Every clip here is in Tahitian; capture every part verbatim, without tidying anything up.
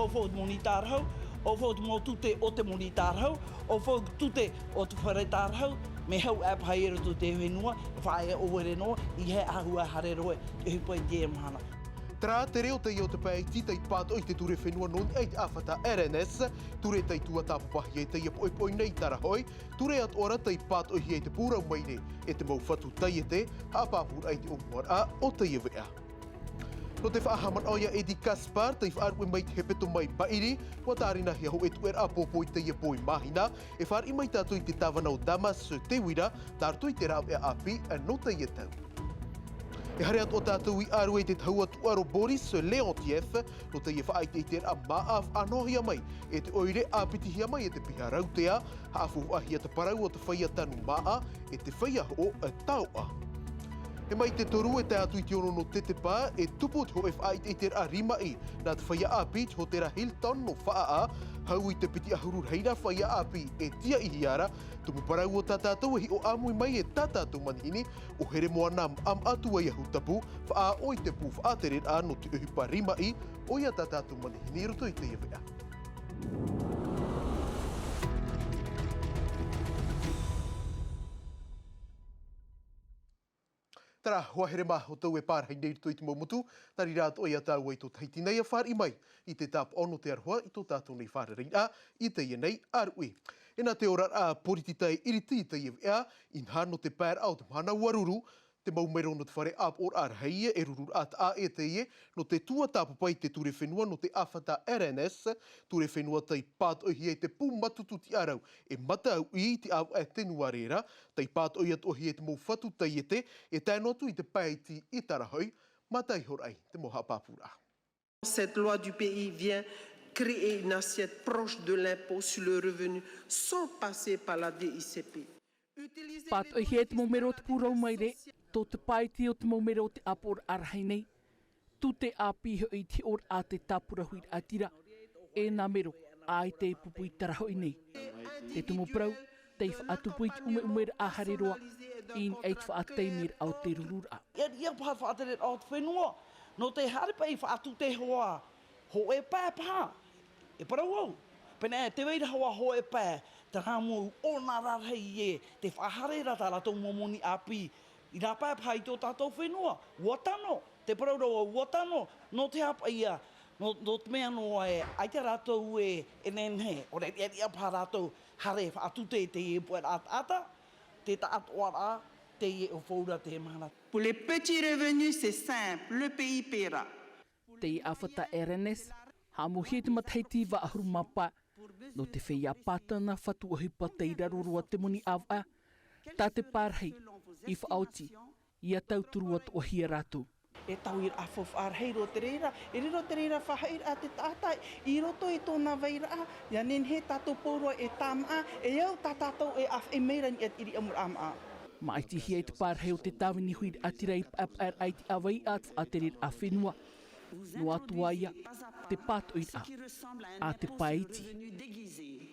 ʻO fau te moni tārahu, ʻo fau te mau tute o te moni tārahu, ʻo fau te tute o te fare tārahu, mea hau ʻāpaha i roto i te fenua, e faʻaea ʻōvere noa, i he ʻahua haere roa, e ʻohipa i teie mahana. Terā te reo teie o te pae iti tei pātoʻi i te ture fenua nō niʻa i te ʻāfata R N S, ture tei tuatāpapahia e teie poʻipoʻi nei tārahu, ture atoʻa ra tei pātoʻihia i te pūrau maire, e te mau fatu taiete, haʻapāpūraʻa i te ʻōmuaraʻa o teie veʻa. Nō te faʻahaʻamanaʻo ia Eddie Gaspard, tei faʻaruʻe mai te hepetoma i Maʻiri, ʻua tārinahia hōʻē tuʻeraʻa pōpō i teie pō i Māhina, e fāriʻi mai tātou i te tāvana ʻo Damas Teuira, tā roto i te rāveʻa ʻāpī, nō teie tau. E haere atoʻa tātou i ʻārue i te tahua tūʻaro Boris Leontiev, nō teie faʻaʻiteʻiteraʻa māʻa faʻanahohia mai, e te ʻoire ʻāpitihia mai e te piha rautea, haʻafaufaʻahia te parau o te feiā tanu māʻa, e te feiā hoʻo, e taoʻa. E mai te toru e tae atu i te ono nō tetepa, e tupu te hōʻē faʻaʻiteʻiteraʻa rimaʻi, nā te feiā ʻāpī te hōtēra Hilton nō Faʻaʻā, hau i te piti ʻahuru rahiraʻa feiā ʻāpī, e tiaʻihia ra, tumu parau o tā tātou e hiʻo ʻāmui mai e tā tātou manihini, ʻo Here Moana Maʻamaʻa Tuaiahutapu, faʻaʻo i te pū faʻatereraʻa nō te ʻohipa rimaʻi, ʻoia tā tātou manihini i roto i teie veʻa. Terā, ʻua here mā ʻoutou e pārahi nei i roto i te mau motu, nā reira atoʻa ia tāua i tō Tahiti nei ʻa fāriʻi mai i te tāpaʻo nō te aroha i tō tātou nei fārereiraʻa, i teie nei ʻāruʻi. E nā te oraraʻa poritita e iriti i teie veʻa, inaha nō te paeraʻa o te mahana ʻua ruru, te mau mero nō te fare ʻāpoʻoraʻa rahi e rururaʻa taʻa ʻē teie, nō te tuatāpapa i te ture fenua nō te ʻāfata R N S, ture fenua tei pātoʻihia i te pū matutu tiʻarau, e mataʻu i te ʻāvaʻe tenu ʻāreʻa, tei pātoʻi atoʻahia i te mau fatu taiete, e tae noa atu i te pae iti i Tarahoʻi, mā te ihoraʻa i te mau haʻapāpūraʻa. Cette loi du pays vient créer une assiette proche de l'impôt sur le revenu sans passer par la D I C P. Pātoʻihia e te mau mero o te pūrau maire, tō te pae iti o te mau mero o te ʻāpoʻoraʻa rahi nei. Tute ʻāpī hoʻi i te hiʻoraʻa a te tāpura huiraʻatira, e nā mero, ʻaita e pupu i Tarahoʻi nei. Te tumu parau, tei faʻatupu i te ʻumeʻumeraʻa haere roa, i niʻa i te faʻataimiraʻa o te rururaʻa. ʻIa, ʻia paha faʻatereraʻa o te fenua, nō te haere paʻi faʻatute hoa, hōʻē pae paha. E parau au, pēnei te vai ra hoa hōʻē pae, terā mau ʻōna rarahi ē, tē faʻahaere ra tā rātou mau moni ʻāpī, i rā pae paha i tō tātou fenua, ʻua tano, te parau ra vau ʻua tano, nō te aha paʻi ïa, nō, nō te mea noa ē, ʻaita rātou e, e nehenehe, ʻo reira, ʻia, ʻia paha rātou, haere faʻatute i teie puʻeraʻa taʻata, te taʻatoʻaraʻa, teie ʻo fou ra te mahana. Pour les petits revenus, c'est simple, le pays paiera. Teie ʻāfata R N S, haʻamauhia i te matahiti vaʻu ʻahuru mā pae, nō te feiā pātana fatu ʻohipa tei raro roa te moni ʻāvaʻe, tā te pārahi, i faʻaoti, ʻia tauturu atoʻahia rātou. E tauiraʻa faufaʻa rahi roa te reira, e riro te reira faʻahaʻiraʻa te taʻata, i roto i tōna vairaʻa, ʻia nehenehe tātou pauroa e tāmāʻa, e au tā tātou e ʻāfaʻi mai ra i niʻa i te ʻiriʻamuraʻa māʻa. Māʻitihia i te pārahi o te tāvini huiraʻatira i paʻepaʻeraʻa i te ʻāvaʻe a te faʻatereraʻa fenua. Noa atu ā ïa, te pātoʻiraʻa, a te pae iti.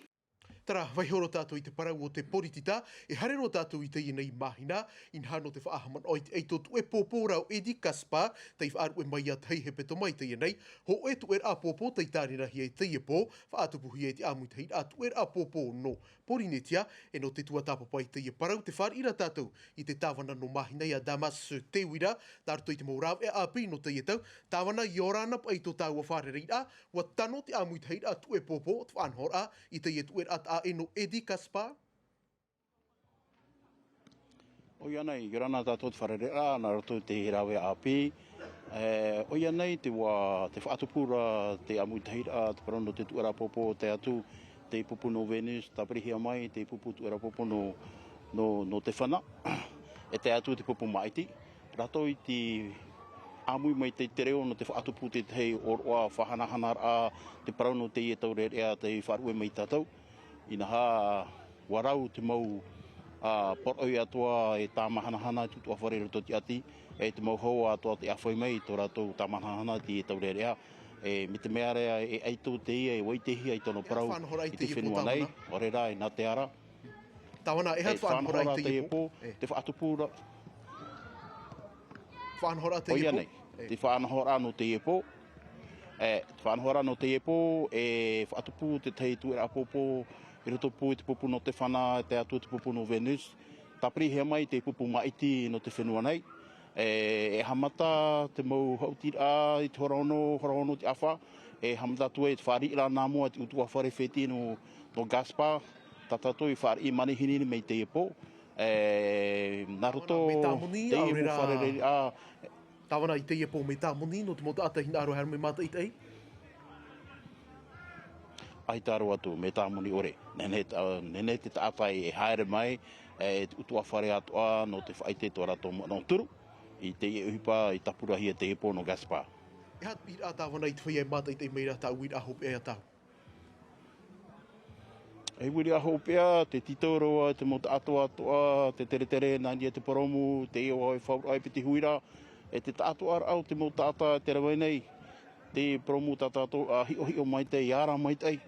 Terā, vaiiho roa tātou i te parau o te poritita, e haere roa tātou i teie nei māhina, inaha nō te faʻahaʻamanaʻo i te ʻaito tuʻepōpō ra ʻo Eddie Gaspard, tei faʻaruʻe mai ā tahi hepetoma i teie nei, hōʻē tuʻeraʻa pōpō tei tārinahia i teie pō, faʻatupuhia i te ʻāmuitahiraʻa tuʻeraʻa pōpō nō Porinetia, e nō te tuatāpapa i teie parau tē fāriʻi ra tātou i te tāvana nō Māhina ia Damas Teuira, nā roto i te mau rāveʻa ʻāpī nō teie tau, tāvana ʻia ora na paʻi tō tāua fārereiraʻa, ʻua tano te ʻāmuitahiraʻa tuʻepōpō, te faʻanahoraʻa i teie tuʻeraʻa taʻa ʻē nō Eddie Gaspard. ʻOia nei, ʻia ora na tātou te fārereiraʻa, nā roto i te rāveʻa ʻāpī. E, ʻoia nei, te ua, te faʻatupu ra, te ʻāmuitahiraʻa, te parau nō te tuʻeraʻa pōpō, tae atu, te pupu nō Venus, tāvirihia mai, te pupu tuʻeraʻa pōpō nō, nō, nō te fana. E tae atu te pupu māʻiti. Rātou i te ʻāmui mai te, te reo nō te faʻatupu tētahi ʻōroʻa faʻahanahanaraʻa, te parau nō teie taurearea tei faʻaruʻe mai tātou. Inaha, ʻua rau te mau, ā, poroʻi atoʻa e tāmāhanahana i te tuatāfare i roto i te ʻati, e te mau hoa atoʻa tei ʻāfaʻi mai i tō rātou tāmāhanahana i te taurearea, e, mai te mea ra e ʻaito teie, e ʻua ʻitehia i tōna parau i te fenua nei, ʻo reira, e nā te ara. Tāvana, e aha te faʻanahoraʻa i teie pō? Te faʻatupu ra. Faʻanahoraʻa teie pō? ʻOia nei, te faʻanahoraʻa nō teie pō. E, te faʻanahoraʻa nō teie pō, e faʻatupu tētahi tuʻeraʻa pōpō i roto pū i te pupu nō Tefana, e tae atu i te pupu nō Venus. Tāpirihia mai te pupu māʻiti nō te fenua nei. E, e haʻamata te mau haʻutiraʻa i te hora ono, hora ono te ʻāfa. E haʻamata atu ai te fāriʻiraʻa nā mua i te ʻutuāfare fētiʻi nō, nō Gaspar. Tā tātou i fāriʻi manihini mai teie pō. E, nā roto teie mau fārereiraʻa. Tāvana, i teie pō, mea tāmoni nō te mau taʻata e hinaʻaro e haere mai mātaʻitaʻi? ʻAita roa atu, mea tāmoni ʻore. Nehenehe ta-, nehenehe te taʻata e haere mai, e, te ʻutuāfare atoʻa nō te faʻaʻite i tō rātou manaʻo turu i teie ʻohipa i tāpurahia teie pō nō Gaspar. E aha te piʻiraʻa, Tāvana, i te feiā e mātaʻitaʻi mai ra, tā uiraʻa hopeʻa ia tāua? E uiraʻa hopeʻa, te tītau roa te mau taʻatoʻa atoʻa, te teretere, nā niʻa i te purōmu, te ʻoaʻoa e fauraʻa i piti huira, e te taʻatoʻaraʻa o te mau taʻata e te rave nei, te purōmu tā tātou, ā, hiʻohiʻo maitaʻi, ʻia ara maitaʻi,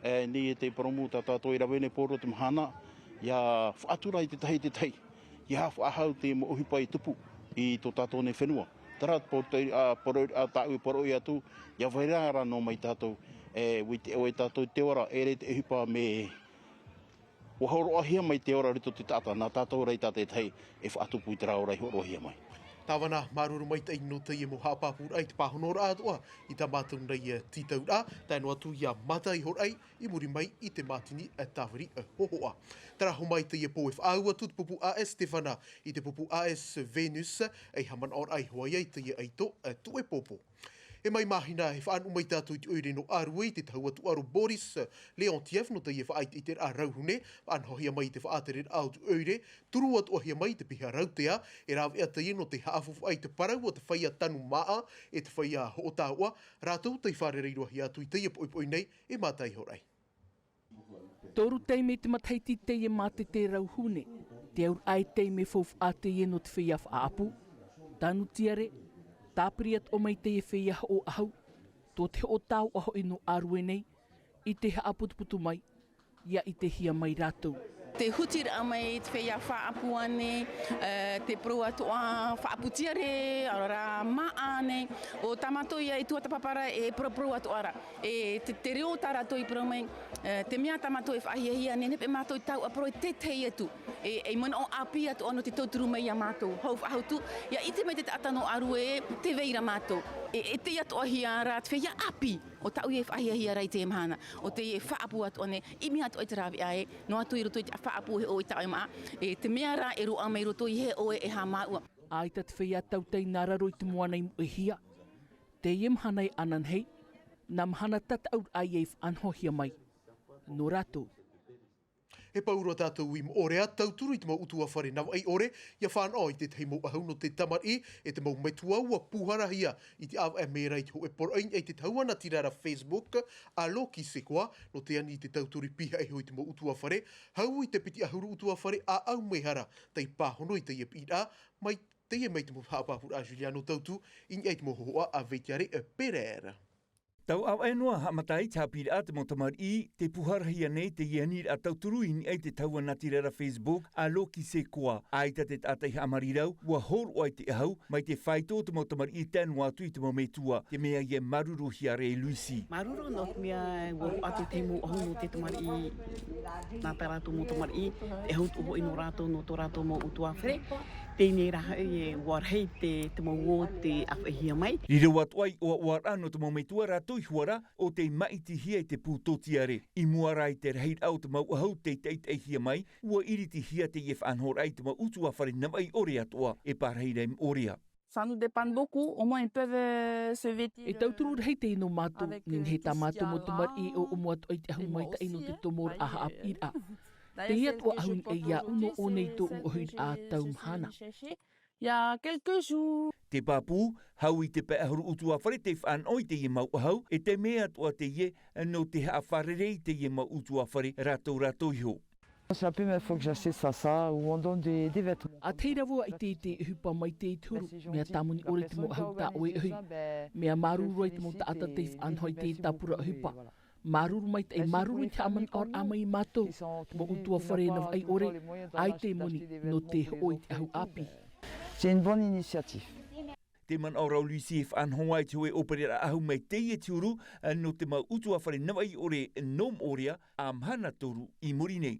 e, nei e te purōmu tā tātou i rave nei pauroa te mahana, ʻia faʻatura i te tahi, te tahi, ʻia faʻahou te mau ʻohipa i tupu i tō tātou nei fenua. Terā te poroʻi, ā, poroʻi, ā, tāʻu e poroʻi atu, ʻia vai ra rā noa mai tātou, e, ʻua ʻite ʻoe tātou i te ora, ʻeʻere te ʻohipa mea ʻua hōroʻahia mai te ora i roto i te taʻata, nā tātou rā i tātaʻitahi e faʻatupu i terā ora i hōroʻahia mai. Tāvana, māuruuru maitaʻi nō teie mau haʻapāpūraʻa i te pāhonoraʻa atoʻa i tā mātou nei, e, tītauraʻa, tae noa atu ia mātaihoraʻa i muri mai i te mātini, e, tāviri, e, hōhoʻa. Terā hoʻi mai teie pō e faʻaau atu te pupu A S Tefana i te pupu A S Venus, e haʻamanaʻoraʻa iho ā ia i teie ʻaito, e, tuʻe pōpō. E mai māhina, e faʻanuʻu mai tātou i te ʻoire nō Arue i te tahua tūʻaro Boris Leontiev nō teie faʻaʻiteʻiteraʻa rauhine, faʻanahohia mai i te faʻatereraʻa o te ʻoire, turu atoʻahia mai i te piha rautea, e rāveʻa teie nō te haʻafaufaʻa i te parau o te feiā tanu māʻa, e te feiā hoʻo tauʻa, rātou tei fārerei-roa-hia atu i teie poʻipoʻi nei, e mātaihoraʻa. Toru taime te matahiti teie mātete rauhine, te auraʻa e taime faufaʻa teie nō te feiā faʻaʻapu, tanu tiare, tāpiri atoʻa mai teie feiā hoʻo ʻahu, tō te hoʻo tauʻa hoʻi nō Arue nei, i te haʻaputuputu mai, ʻia ʻitehia mai rātou. Te hutiraʻa mai te feiā faʻaʻapu ānei, e, te parau atoʻa faʻaʻapu tiare, ʻaore rā māʻa ānei, ʻo tā mātou ia i tuatāpapa ra e paraparau atoʻa ra. E te, te reo tā rātou i parau mai, e, te mea tā mātou e faʻahiahia nei, nehenehe mātou e tauʻaparau i te tahi atu. E, e manaʻo ʻāpī atoʻa nō te tauturu mai ia mātou. Hou faʻahou atu, ʻia ʻite mai te taʻata nō Arue, tē vai ra mātou. E, e tei atoʻahia rā te feiā ʻāpī, ʻo tāʻu ia e faʻahiahia ra i teie mahana. ʻO teie faʻaʻapu atoʻa nei, ʻimi atoʻa i te rāveʻa ē, noa atu i roto i te faʻaʻapu e hoʻo i taʻu e māʻa, e te mea rā e roaʻa mai roto i hē ʻoe e haʻamāuʻa. ʻAita te feiā tautai nā raro i te moana i moʻehia. Teie mahana e ananahi, nā mahana tataʻuraʻa ia i faʻanahohia mai nō rātou. E pauroa tātou i Moʻorea, tauturu i te mau ʻutuāfare navaʻi ʻore, ʻia fānaʻo i te tahi mau ʻahu nō te tamariʻi, e te mau metua ʻua pūharahia i te ʻāvaʻe mai ra i te hōʻē poroʻi i te tahua natirara Facebook, Allô, qui c'est quoi, nō te ani i te tauturu i pihaʻi iho i te mau ʻutuāfare, hau i te piti ʻahuru ʻutuāfare ʻāʻau maitaʻi, tei pāhono i teie piʻiraʻa, mai teie mai te mau haʻapāpūraʻa a Juliano Tautu, i niʻa i te mau hōhoʻa a Veitiare Pereira. Tau ʻāvaʻe noa haʻamata ai te haʻapiʻiraʻa te mau tamariʻi, tei pūharahia nei teie aniraʻa tauturu i niʻa i te tahua natirara Facebook, Allô, qui c'est quoi. ʻAita te taʻata i haʻamarirau, ʻua hōroʻa i te ʻahu, mai te faito o te mau tamariʻi tae noa atu i te mau metua, te mea ia e māuruuruhia ra e Lucy. Māuruuru nō te mea ʻua roaʻa te tahi mau ʻahu nō te tamariʻi, nā tā rātou mau tamariʻi, te ʻahu atoʻa hoʻi nō rātou, nō tō rātou mau ʻutuāfare. Teie nei rā hoʻi ē, ʻua rahi te, te mau ō tei ʻāfaʻihia mai. Riro atoʻa i ʻoaʻoaraʻa nō te mau metua rātou i huaraʻa, ʻo tei māʻitihia i te pū tōtiare. I mua rā i te rahiraʻa o te mau ʻahu tei taʻitaʻihia mai, ʻua iritihia teie faʻanahoraʻa i te mau ʻutuāfare navaʻi ʻore atoʻa e pārahi ra i Moʻorea. Ça nous dépanne beaucoup, au moins ils peuvent, euh, se vêtir, euh, avec, euh, tout ce qu'il y a, euh, des, euh, des matières. E tauturu rahi teie nō mātou, nehenehe tā mātou mau tamariʻi e ʻoʻomo atoʻa i te ʻahu maitaʻi nō te tomoraʻa haʻapiʻiraʻa. Teie atoʻa ʻahu i niʻa iāʻu nō ʻō nei tōʻu ʻohiraʻa tau mahana. Il y a quelques jours. Te pāpū, hau i te pae ʻahuru ʻutuāfare tei faʻanaho i teie mau ʻahu, e te mea atoʻa teie, nō te haʻafārerei i teie mau ʻutuāfare rātou, rātou iho. C'est la première fois que j'achète ça, ça, où on donne des, des vêtements. ʻA tahi ra vau e ʻite i te ʻohipa mai teie te huru, mea tāmoni ʻore te mau ʻahu tā ʻoe e ʻohi, mea māuruuru ai te mau taʻata tei faʻanaho i te tāpura ʻohipa. Māuruuru maitaʻi, māuruuru i te haʻamanaʻoraʻa mai ia mātou, te mau ʻutuāfare navaʻi ʻore, ʻaita e moni, nō te hoʻo i te ʻahu ʻāpī. C'est une bonne initiative. Te manaʻo rau Lucy e faʻanaho ai te hōʻē ʻōpereraʻa ahu mai teie te huru, nō te mau ʻutuāfare navaʻi ʻore nō Moʻorea, ʻa mahana toru i muri nei.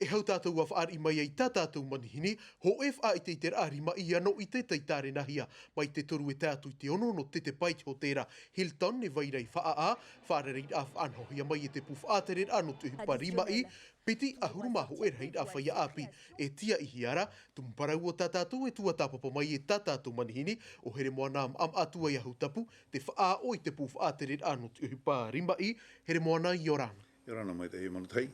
E hau tātou ʻa fāriʻi mai ai tā tātou manihini, hōʻē faʻaʻiteʻiteraʻa rimaʻi ʻia nō ʻite tei tārenahia, mai te toru e tae atu i te ono nō Tetepa i te hōtēra Hilton e vai ra i Faʻaʻā, fārereiraʻa faʻanahohia mai e te pū faʻatereraʻa nō te ʻohipa rimaʻi, piti ʻahuru mā hōʻē rahiraʻa feiā ʻāpī, e tiaʻihia ra, tumu parau o tā tātou e tuatāpapa mai e tā tātou manihini, ʻo Heremoana Maʻamaʻa Tuaiahutapu, te faʻaʻo i te pū faʻatereraʻa nō te ʻohipa rimaʻi, Heremoana ʻia ora na. ʻIa ora na maitaʻi e Manutai.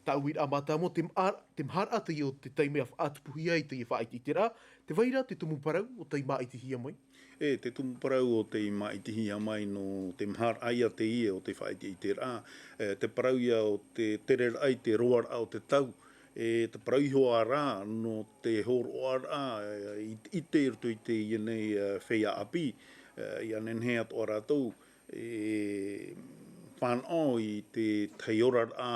Tāʻu uiraʻa mātāmua, te maha-, te maharaʻa teie o te taime ʻa faʻatupuhia ai teie faʻaʻiteʻiteraʻa, tē vai ra te tumu parau ʻo tei māʻitihia mai? E, te tumu parau ʻo tei māʻitihia mai nō te maharaʻa ia teie o te faʻaʻiteʻiteraʻa, e, te parau ia ʻo te tereraʻa i te roaraʻa o te tau, e, te parau iho ā rā nō te hōroʻaraʻa, e, i, i te, i roto i teie nei, e, feiā ʻāpī, e, ʻia nehenehe atoʻa rātou, e, fānaʻo i te tahi oraraʻa,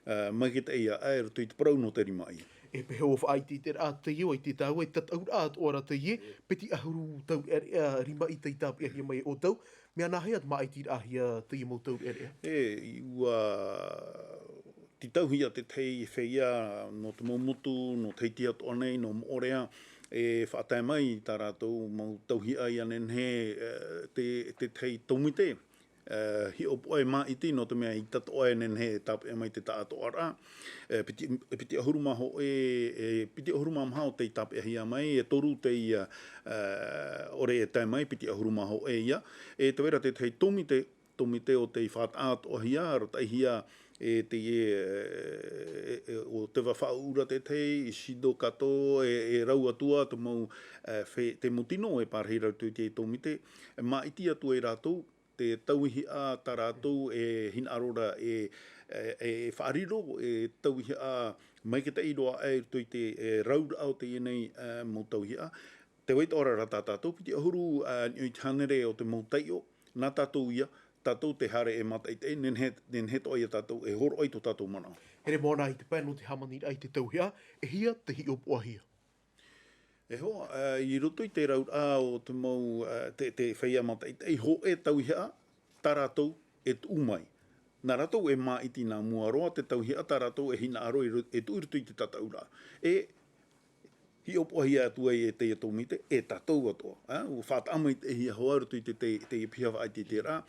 e, maitaʻi aʻe i roto i te parau nō te rimaʻi. E pēhea ʻo faʻaʻiteʻiteraʻa teie ʻua ʻite tāua e tataʻuraʻa atoʻa ra teie, piti ʻahuru taureʻareʻa rimaʻi tei tāpeʻahia mai e ʻoutou, mea nāhea te māʻitiraʻahia teie mau taureʻareʻa? E, ʻua tītauhia te tahi feiā nō te mau motu, nō Tahiti atoʻa nei, nō Moʻorea, e faʻatae mai tā rātou mau tauihaʻa ʻia nehenehe, e, te, te tahi tōmite, e, hiʻopoʻa e māʻiti nō te mea ʻaita atoʻa e nehenehe e tāpeʻa mai te taʻatoʻaraʻa, e, piti, piti ʻahuru mā hōʻē, e, piti ʻahuru mā maha ʻo tei tāpeʻahia mai, e toru teie, e, ʻore e tae mai, piti ʻahuru mā hōʻē ia, e tē vai ra te tahi tōmite, tōmite ʻo tei faʻataʻa atoʻahia, arataʻihia e teie, e, e, ʻo Teva Faʻaura te tahi, Ishido Kato, e, e rau atu ā te mau, e, fe-, te mau tino e pārahi ra i roto i te tōmite, e māʻiti atu ai rātou, te tauihaʻa tā rātou e hinaʻaro ra e, e, e faʻariro, e tauihaʻa maitaʻi roa aʻe i roto i te, e, rauraʻa o teie nei, e, mau tauihaʻa. Tē vai atoʻa ra tā tātou piti ʻahuru, e, niʻa i te hānere o te mau taiʻo, nā tātou ia, tātou te haere e mātaʻitaʻi, nehenehe, nehenehe atoʻa ia tātou e hōroʻa i tō tātou manaʻo. Heremoana, i te pae nō te hāmaniraʻa i te tauihaʻa, e hia te hiʻopoʻahia? E hoa, e, i roto i te rauraʻa o te mau, e, te, te feiā mātaʻitaʻi, hōʻē tauihaʻa, tā rātou e tuʻu mai. Nā rātou e māʻiti nā mua roa te tauihaʻa, tā rātou e hinaʻaro i ro-, e tuʻu i roto i te tataʻuraʻa. E hiʻopoʻahia atu ai e teie tōmite, e tātou atoʻa, e, ʻua faʻataʻa maitaʻihia hoʻi i roto i te, te, te piha faʻaʻiteʻiteraʻa,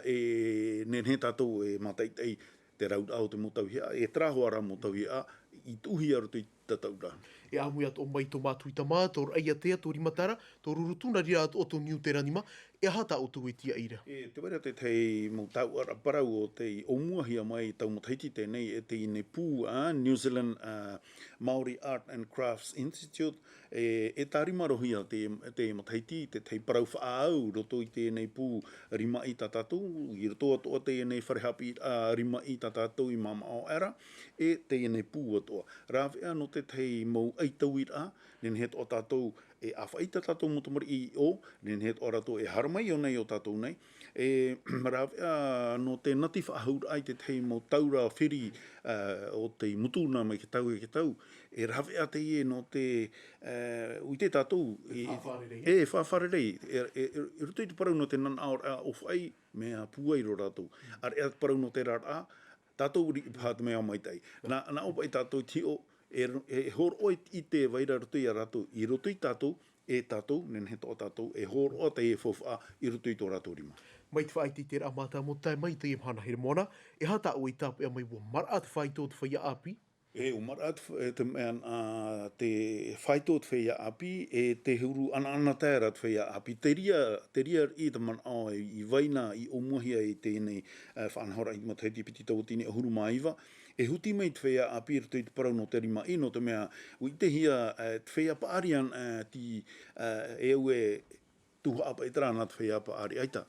e, e nehenehe tātou e mātaʻitaʻi te rauraʻa o te mau tauihaʻa, e terā hoʻi rā mau tauihaʻa i tuʻuhia i roto i te tataʻuraʻa. E ʻāmui atoʻa mai tō mātou i tamā, tō Raʻiātea, tō Rimatara, tō Rurutu, nā reira atoʻa tō Niutera nima, e aha tā ʻoutou e tiaʻi ra? E, tē vai ra te tahi mau taoʻa parau ʻo tei ʻōmuahia mai tau matahiti teie nei e teie nei pū, a, New Zealand, a, Māori Art and Crafts Institute, e, e tārimarohia te, te matahiti, te tahi parau faʻaau i roto i teie nei pū rimaʻi tā tātou, i roto atoʻa teie nei fare haʻapiʻiraʻa rimaʻi tā tātou i Māmāʻoʻa ra, e teie nei pū atoʻa. Rāveʻa nō te tahi mau ʻaitauiraʻa, nehenehe atoʻa tātou e ʻāfaʻi i tā tātou mau tamariʻi i ʻō, nehenehe atoʻa rātou e haere mai i ʻō nei o tātou nei, e, rāveʻa nō te nati faʻahouraʻa i te tahi mau taura firi, e, o tei mutu na mai te tau i te tau, e rāveʻa teie nō te, e, ʻua ʻite tātou, e, faʻafārerei. E, faʻafārerei, e, e, e, i roto i te parau nō te nanaʻoraʻa ʻōfaʻi, mea pūai roa rātou. ʻĀreʻa te parau nō te raraʻa, tātou riʻi paha te mea maitaʻi. Nā, nā ʻō paʻi tātou i te hiʻo, e, e hōroʻa i te vai ra i roto ia rātou, i roto ia tātou, e tātou, nehenehe atoʻa tātou, e hōroʻa teie faufaʻa i roto i tō rātou rima. Mai te faʻaʻiteʻiteraʻa mātāmua tae mai i teie mahana Heremoana, e aha tā ʻoe i tāpeʻa mai ʻua maraʻa te fāito o te feiā ʻāpī? E, ʻua maraʻa te f-, e, te mea, a, te fāito o te feiā ʻāpī, e te huru ʻanaʻanatae ra te feiā ʻāpī. Te reira, te reira riʻi te manaʻo i, i vai na i ʻōmuahia i teie nei, e, faʻanahoraʻa i te matahiti piti tauatini ʻahuru mā iva. E huti mai te feiā ʻāpī i roto i te parau nō te rimaʻi, nō te mea, ʻua ʻitehia, e, te feiā paʻari, e, tei, e, e au e tuhaʻa paʻi terā nā te feiā paʻari ʻaita.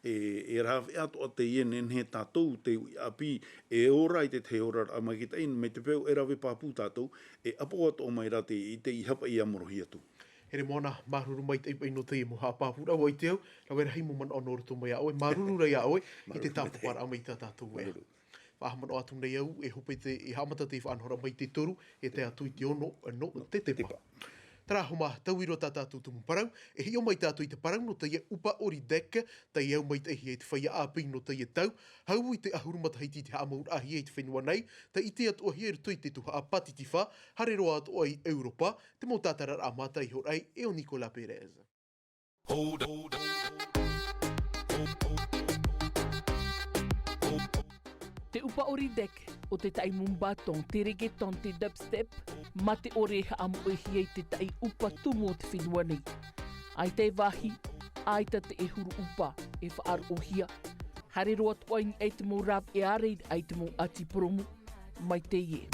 E, e rāveʻa atoʻa teie nehenehe tātou te uʻi ʻāpī, e ora i te tahi oraraʻa maitaʻi, mai te peu e rave pāpū tātou, e ʻapo atoʻa mai rā te, i te, i hapa i ʻamorohi atu. Heremoana, māuruuru maitaʻi paʻi nō teie mau haʻapāpūraʻa, ʻua ʻite au, rave rahi mau manaʻo nō roto mai iā ʻoe, māuruuru rā iā ʻoe, i te tāpaparaʻa mai tā tātou ē. Māuruuru. Faʻahaʻamanaʻo atu nei au, e hope te, e haʻamata te faʻanahoraʻa mai te toru, e tae atu i te ono, nō Tetepa. Tetepa. Tarahu mā tauiro tā tātou tumu parau, e hiʻo mai tātou i te parau nō teie ʻupa ʻori deck, tei au maitaʻihia i te feiā ʻāpī nō teie tau, hau i te ʻahuru matahiti i te haʻamauraʻahia i te fenua nei, tei ʻite atoʻahia i roto i te tuhaʻa pātitifā, haere roa atoʻa i Europa, te mau tātararaʻa mātāʻi iho raʻa e ʻo Nicolas Pérez. Te ʻupa ʻori deck, ʻo te taʻi mumbaton, te reggaeton, te dubstep, mā te ʻore e haʻamoʻehia i te taʻi ʻupa tumu o te fenua nei. ʻAita e vāhi, ʻaita te ʻehuru ʻupa, e faʻaroʻohia. Haere roa atoʻa i niʻa i te mau rāveʻa reira, i te mau ʻati purōmu, mai teie.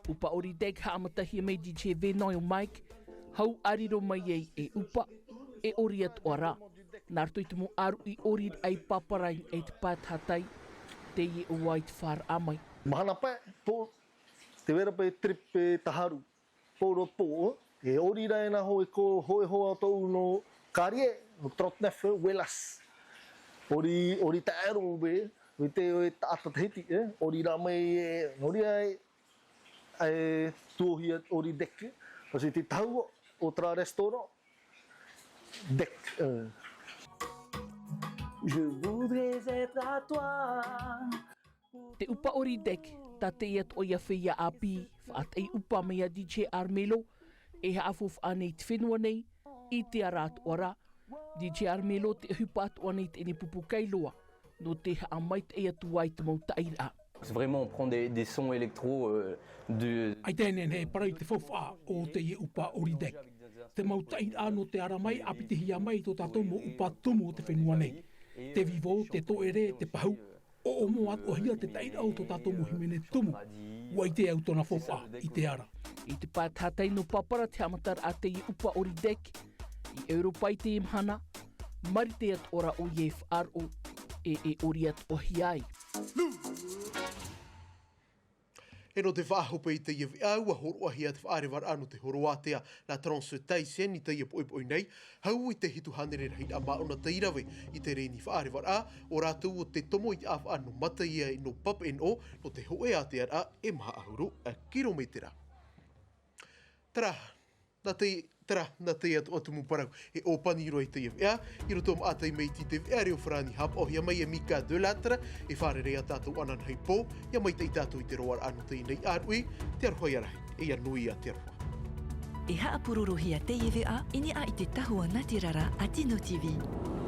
ʻUpa ʻori deck haʻamatahia mai D J Venon ʻo Mike, hau ʻa riro mai ai e ʻupa, e ʻori atoʻa rā. Nā roto i te mau ʻāruʻi ʻori raʻa i pāpara i te pae tahatai, teie ʻo vā i te fāraʻa mai. Mahana pae, pō, te vera pae trip e taharu. Pō roa pō, e ʻori rā e nā hō e ko hō e hō a tōʻu nō Carrier, nō trente-neuf Wellaz. ʻOri, ʻori taero be, ʻo te, ʻo e taʻata Tahiti, e, ʻori rā mai e, ʻori ai, e, tuohia ʻori deck, parce que te tahu o, o tra restaurant, deck, e. Je voudrais être à toi. Te ʻupa ʻori deck, tā teie atoʻa ia feiā ʻāpī, faʻataʻi ʻupa mai a D J Armelo, e haʻafaufaʻa nei i te fenua nei, i te ara atoʻa rā. D J Armelo te ʻohipa atoʻa nei teie nei pupu kai loa, nō te haʻamaitaʻi atu ai te mau taʻiraʻa. C'est vraiment, on prend des, des sons électro, euh, du ʻAita e nehenehe e parau i te faufaʻa o teie ʻupa ʻori deck. Te mau taʻiraʻa nō te ara mai, ʻāpitihia mai i tō tātou mau ʻupa tumu o te fenua nei. Te vivo, te tōʻere, te pahu, ʻoʻomo atoʻahia te taʻiraʻa o tō tātou mau hīmene tumu. ʻUa ʻite au tōna faufaʻa i te ara. I te pae tahatai nō pāpara te haʻamataraʻa teie ʻupa ʻori deck, i Europa i teie mahana, marite atoʻa rā ʻoia e faʻaroʻo, e, e ʻori atoʻahia ai. E nō te faʻahope i teie veʻa, ʻua hōroʻahia te faʻarevaraʻa nō te horo ātea, la Transtahisienne, i teie poʻipoʻi nei, hau i te hitu hānere rahiraʻa māʻona tei rave i te reni faʻarevaraʻa, ʻo rātou ʻo te tomo i te ʻāfaʻa nō Mataia e nō Papeʻeneʻo, nō te hōʻē ātearaʻa e maha ʻahuru kirometera. Terā, nā te, terā, nā teie atoʻa tumu parau, e ʻōpani roa i teie veʻa, i roto maʻa tai mai i te veʻa reo farāni haʻapaʻohia mai e Mika Delattre, e fārerei ā tātou ananahi pō, ʻia maitaʻi tātou i te roaraʻa nō teie nei ʻāruʻi, te aroha ia rahi, e ʻia nui ā te aroha. E haʻapurorohia teie veʻa, i niʻa i te tahua nātirara a Tino T V.